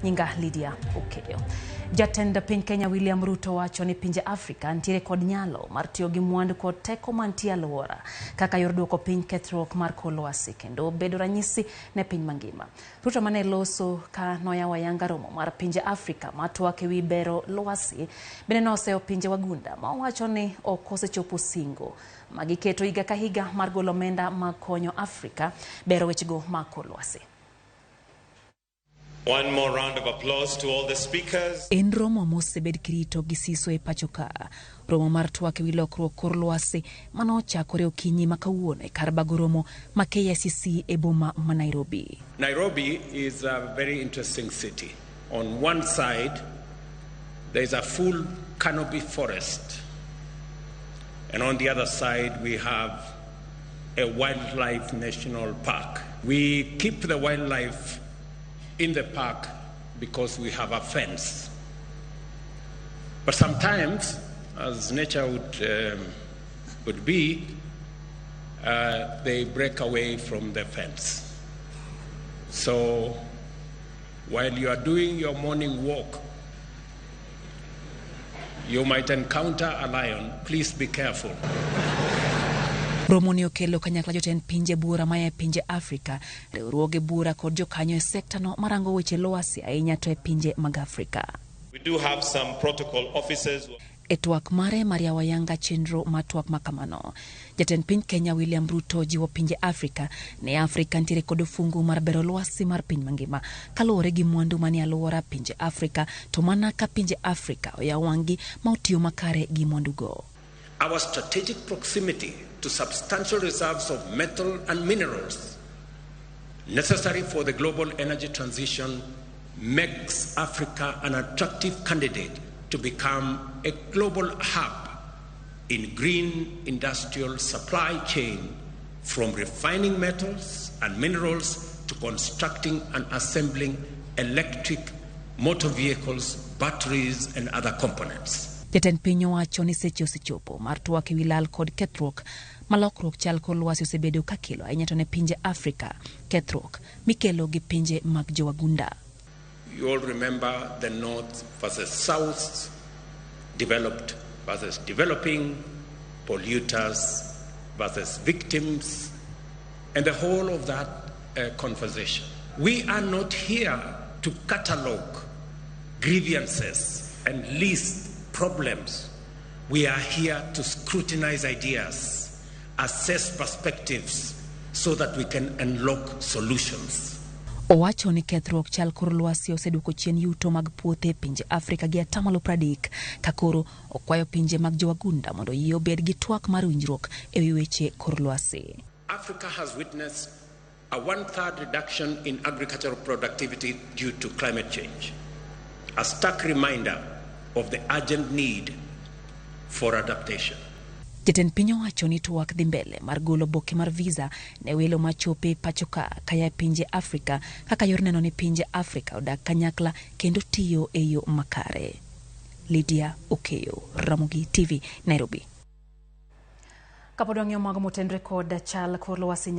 Nyinga Lydia Okeyo. Jatend piny Kenya William Ruto wacho ni pinje Afrika ntiere kod nyalo mar tiyo gi mwandu kod teko mantie alwora kaka yor duoko piny kethruok mar kor lwasi kendo bedo ranyisi ne piny mangima. Ruto mane loso ka noyawo ayanga romo mar pinje Afrika matwak ewi bero lwasi bende noseyo pinje wagunda ma owacho ni ok osechopo singo magiketo higa ka higa mar golo omenda mag konyo Afrika bero wechego mag kor lwasi. One more round of applause to all the speakers. En romo mosebed kirito gi siso e pacho ka. Romo mar twak ewi lokruok kor lwasi manochakore okinyi ma kawuono e kar bago romo ma KICC e boma ma Nairobi. Nairobi is a very interesting city. On one side, there is a full canopy forest. And on the other side, we have a wildlife national park. We keep the wildlife in the park because we have a fence. But sometimes, as nature would be, they break away from the fence. So while you are doing your morning walk, you might encounter a lion. Please be careful. Romo ni okelo kanyakla jotend pinje buora maya e pinje Afrika, riwruoge buora kod jokanyo e sekta no marango weche lwasi ahinya to e pinje mag Afrika. We do have some protocol officers. E twak mare mar yawo ayanga chenro mar twak makamano, jatend piny Kenya William Ruto jiwo pinje Afrika ni Afrika ntiere kod ofungu mar bero lwasi mar piny mangima kaluwore gi mwandu manie alwora pinje Afrika to mana ka pinje Afrika oyawo wang'gi ma otiyo makare gi mwandugo. Our strategic proximity to substantial reserves of metal and minerals necessary for the global energy transition makes Africa an attractive candidate to become a global hub in green industrial supply chain, from refining metals and minerals to constructing and assembling electric motor vehicles, batteries, and other components. Jatend piny owacho ni seche osechopo mar twak ewi lal kod kethruok ma lokruok chal kor lwasi osebedo kakelo ahinya to ne pinje Afrika, kethruok mikelo gi pinje mag jowagunda. You all remember the North versus South, developed versus developing, polluters versus victims, and the whole of that conversation. We are not here to catalog grievances and list problems. We are here to scrutinize ideas, assess perspectives, so that we can unlock solutions. Owacho ni kethruok chal kor lwasi oseduoko chien yuto mag puothe e pinje Afrika gi atamalo 30 ka koro okwayo pinje mag jowagunda mondo oyie obed gi twak mar winjruok ewi weche kor lwasi. Africa has witnessed a one-third reduction in agricultural productivity due to climate change, a stark reminder of the urgent need for adaptation. Jatend piny owacho ni twak dhi mbele mar golo oboke mar visa ne welo machopo e pacho ka kaya e pinje Afrika kaka yor neno ni pinje Afrika odak kanyakla kendo tiyo e yo makare. Lydia Okeyo, Ramogi TV, Nairobi. Kapod wang'iyo mago motenore kod chal kor lwasi.